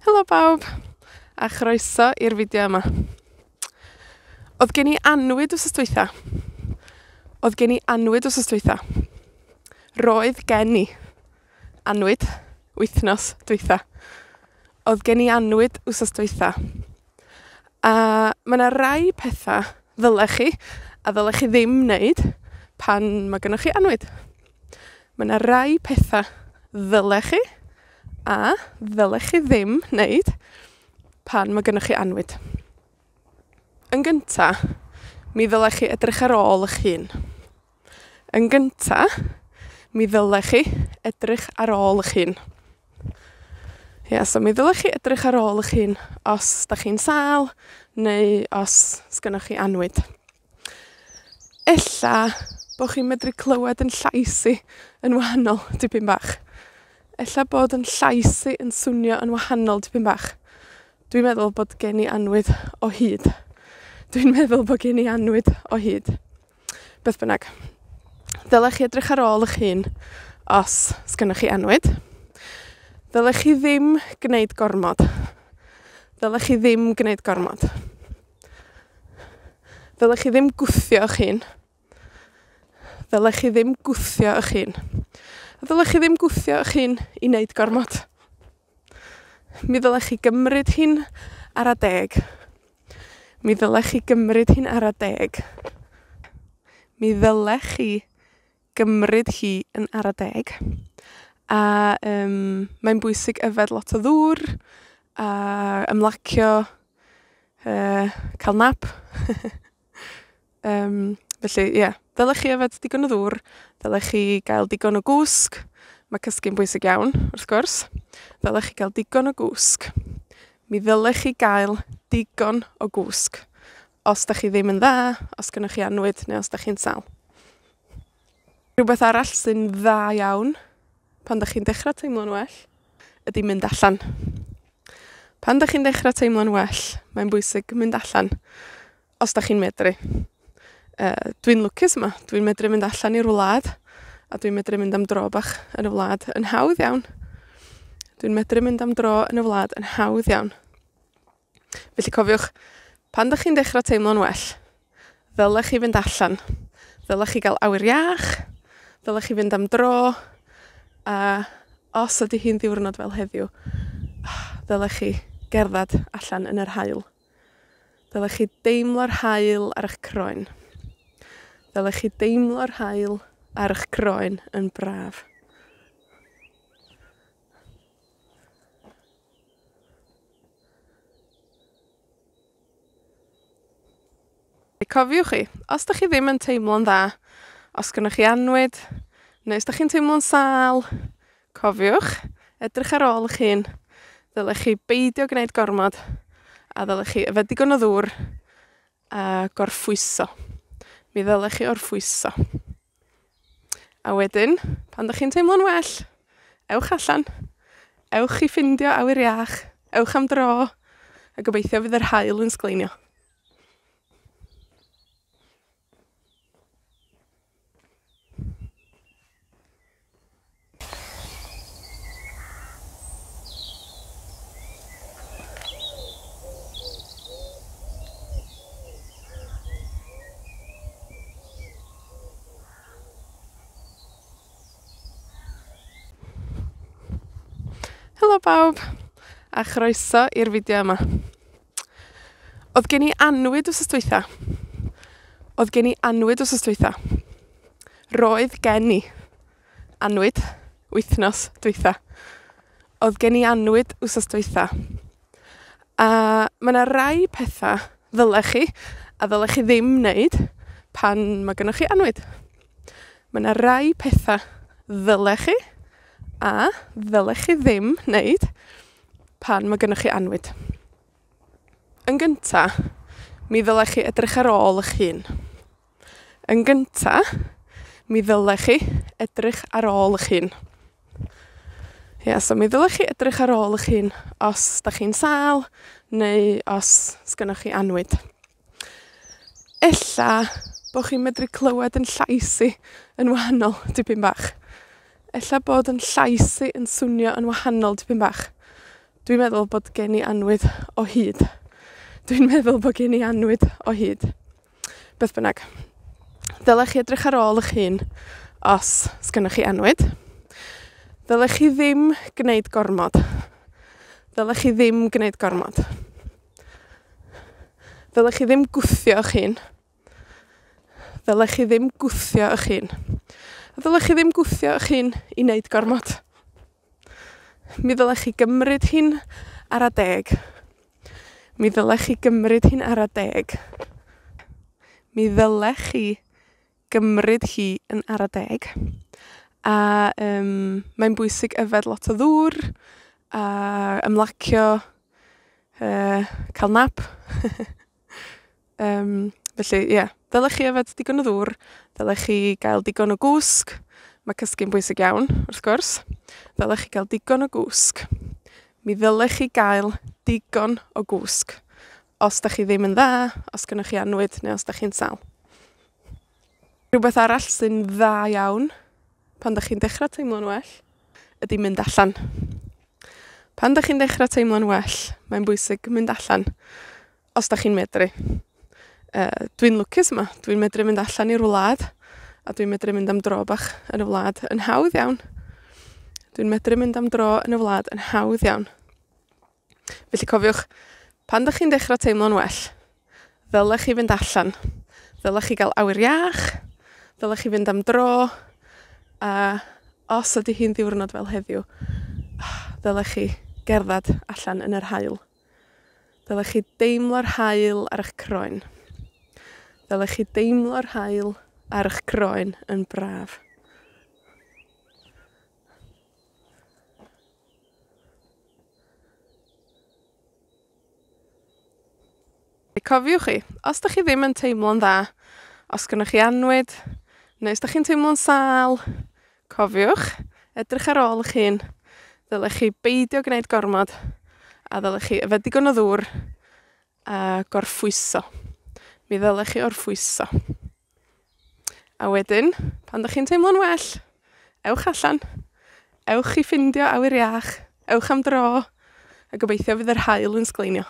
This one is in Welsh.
Helo bawb, a chroeso i'r fideo yma. O'dd gen i annwyd wsos dwytha. O'dd gen i annwyd wsos dwytha. Roedd gen i annwyd wythnos dwytha. O'dd gen i annwyd wsos dwytha. A ma' 'na rai petha ddylech chi, a ddylech chi ddim wneud pan ma' gynnoch chi annwyd. Ma' 'na rai petha ddylech chi, a ddylech chi ddim wneud pan ma' gynnoch chi annwyd. Yn gynta, mi ddylech chi edrych ar ôl 'ych hun. Yn gynta, mi ddylech chi edrych ar ôl 'ych hun. Ia, so mi ddylech chi edrych ar ôl 'ych hun os 'dach chi'n sâl, neu os sgynnoch chi annwyd. Ella bo' chi'n medru clywed 'yn llais i yn wahanol tipyn bach. Ella bod 'yn llais i yn swnio yn wahanol tipyn bach. Dwi'n meddwl bod gen i annwyd o hyd. Dwi'n meddwl bod gen i annwyd o hyd. Beth bynnag. Dylech chi edrych ar ôl 'ych hun os sgynnoch chi annwyd. Ddylech chi ddim gwneud gormod. Ddylech chi ddim gwneud gormod. Ddylech chi ddim gwthio 'ych hun. Ddylech chi ddim gwthio 'ych hun. A ddylech chi ddim gwthio 'ych hun i wneud gormod. Mi ddylech chi gymryd hi'n ara deg. Mi ddylech chi gymryd hi'n ara deg. Mi ddylech chi gymryd hi yn ara deg. A, yym, mae'n bwysig yfed lot o ddŵr, a ymlacio, ca'l nap. Felly, ie, dylech chi yfed digon o ddŵr, dylech chi gael digon o gwsg. Mae cysgu'n bwysig iawn, wrth gwrs. Ddylech chi gael digon o gwsg. Mi ddylech chi gael digon o gwsg. Os 'dach chi ddim yn dda, os gynnoch chi annwyd, neu os 'dach chi'n sâl. Rhywbeth arall sy'n dda iawn, pan 'dach chi'n dechra teimlo'n well, ydi mynd allan. Pan 'dach chi'n dechra teimlo'n well, mae'n bwysig mynd allan, os 'dach chi'n medru. Dwi'n lwcus yma, dwi'n medru mynd allan i'r wlad, a dwi'n medru mynd am dro bach yn y wlad yn hawdd iawn. Dwi'n medru mynd am dro yn y wlad yn hawdd iawn. Felly cofiwch, pan 'dach chi'n dechra teimlo'n well, ddylech chi fynd allan. Ddylech chi gael awyr iach, ddylech chi fynd am dro, a os ydi hi'n ddiwrnod fel heddiw, ddylech chi gerddad allan yn yr haul. Ddylech chi deimlo'r haul ar eich croen. Ddylech chi deimlo'r haul ar eich croen yn braf. Cofiwch chi, os 'dach chi ddim yn teimlo'n dda, os gynnoch chi annwyd, neu os 'dach chi'n teimlo'n sâl, cofiwch, edrych ar ôl 'ych hun. Ddylech chi beidio gwneud gormod, a ddylech chi yfed digon o ddŵr, a gorffwyso. Mi ddylech chi orffwyso. A wedyn, pan 'dach chi'n teimlo'n well, ewch allan, ewch i ffindio awyr iach, ewch am dro, a gobeithio fydd yr haul yn sgleinio. Helo bawb, a chroeso i'r fideo yma. O'dd gen i annwyd wsos dwytha. O'dd gen i annwyd wsos dwytha. Roedd gen i annwyd wythnos dwytha. O'dd gen i annwyd wsos dwytha. A ma' 'na rai petha ddylech chi, a ddylech chi ddim wneud pan ma' gynnoch chi annwyd. Ma' 'na rai petha ddylech chi, a ddylech chi ddim wneud pan ma' gynnoch chi annwyd. Yn gynta, mi ddylech chi edrych ar ôl 'ych hun. Yn gynta, mi ddylech chi edrych ar ôl 'ych hun. Ia, so mi ddylech chi edrych ar ôl 'ych hun os 'dach chi'n sâl, neu os sgynnoch chi annwyd. Ella bo' chi'n medru clywed 'yn llais i yn wahanol tipyn bach. Ella bod 'yn llais i yn swnio yn wahanol tipyn bach. Dwi'n meddwl bod gen i annwyd o hyd. Dwi'n meddwl bod gen i annwyd o hyd. Beth bynnag. Dylech chi edrych ar ôl 'ych hun os sgennoch chi annwyd. Ddylech chi ddim gwneud gormod. Ddylech chi ddim gwneud gormod. Ddylech chi ddim gwthio 'ych hun. Ddylech chi ddim gwthio 'ych hun. A ddylech chi ddim gwthio 'ych hun i wneud gormod. Mi ddylech chi gymryd hi'n ara deg. Mi ddylech chi gymryd hi'n ara deg. Mi ddylech chi gymryd hi yn ara deg. A, yym, mae'n bwysig yfed lot o ddŵr, a ymlacio, ca'l nap. Felly, ie, dylech chi yfed digon o ddŵr, dylech chi gael digon o gwsg. Mae cysgu'n bwysig iawn, wrth gwrs. Ddylech chi gael digon o gwsg. Mi ddylech chi gael digon o gwsg. Os 'dach chi ddim yn dda, os gynnoch chi annwyd, neu os 'dach chi'n sâl. Rhywbeth arall sy'n dda iawn, pan 'dach chi'n dechra teimlo'n well, ydi mynd allan. Pan 'dach chi'n dechra teimlo'n well, mae'n bwysig mynd allan, os 'dach chi'n medru. Dwi'n lwcus yma, dwi'n medru mynd allan i'r wlad, a dwi'n medru mynd am dro bach yn y wlad yn hawdd iawn. Dwi'n medru mynd am dro yn y wlad yn hawdd iawn. Felly cofiwch, pan 'dach chi'n dechra teimlo'n well, ddylech chi fynd allan. Ddylech chi gael awyr iach, ddylech chi fynd am dro, a os ydi hi'n ddiwrnod fel heddiw, ddylech chi gerddad allan yn yr haul. Ddylech chi deimlo'r haul ar 'ych croen. Ddylech chi deimlo'r haul ar 'ych croen yn braf. Cofiwch chi, os 'dach chi ddim yn teimlo'n dda, os gynnoch chi annwyd, neu os 'dach chi'n teimlo'n sâl, cofiwch, edrych ar ôl 'ych hun. Ddylech chi beidio gwneud gormod, a ddylech chi yfed digon o ddŵr, a gorffwyso. Mi ddylech chi orffwyso. A wedyn, pan 'dach chi'n teimlo'n well, ewch allan, ewch i ffindio awyr iach, ewch am dro, a gobeithio fydd yr haul yn sgleinio.